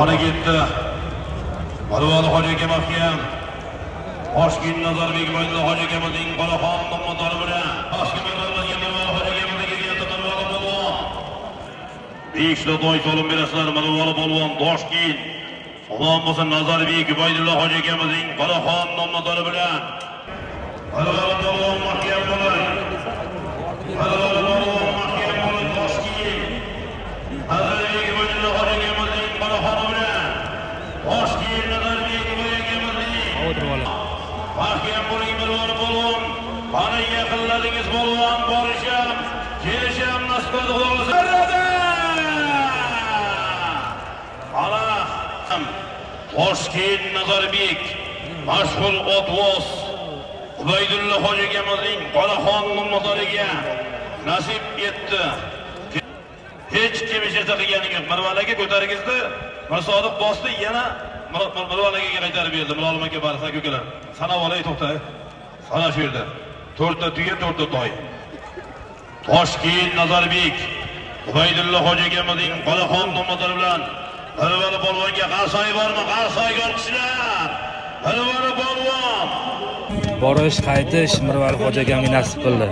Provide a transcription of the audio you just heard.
Qona ketdi. Mirvali hoji aka mahkam. Toshkent Nazarbek Ubaydulla hoji akamizning Qoraxon to'mmotori bilan Toshkent Mirvali hoji akamizga kelyapti Mirvali polvon. Beshta toy so'lim berasizlar Mirvali polvon Toshkent. Omon bo'lsin Nazarbek Ubaydulla hoji akamizning Qoraxon to'mmotori bilan. Mirvali polvon, mahkam bo'ling. Mirvali polvon, mahkam bo'ling, Toshkent. Nazarbek Ubaydulla hoji akamizning Qoraxoni bilan. Toshkent Nazarbek akamizning O'tirib oladi. Mahkam bo'ling, Mirvali polvon. Mana yaqinlaringiz polvon, borisham, kelisham nasib qildi, Xudo xohlasa. Mana Toshkent Nazarbek mashhur otvoz Ubaydulla hoji akamizning Qoraxon nomdoriga nasib etdi. Hech kim hech narsa qilgani yo'q. Mirvali aka ko'targizdi. Mirsodiq bosdi, yana Mirvali akaga qaytarib berdi. Mirolim aka barsa ukalar. Sanab olay, to'xta. Sana shu yerda. To'rtta tuya, to'rtta toy. Toshkent Nazarbek Ubaydulla hoji akamizning Qoraxon nomdori bilan Mirvali polvonga qarsoy bormi? Qarsoyga olqishlar. Mirvali polvon. Borish, qaytish Mirvali hoji akamga nasib qildi.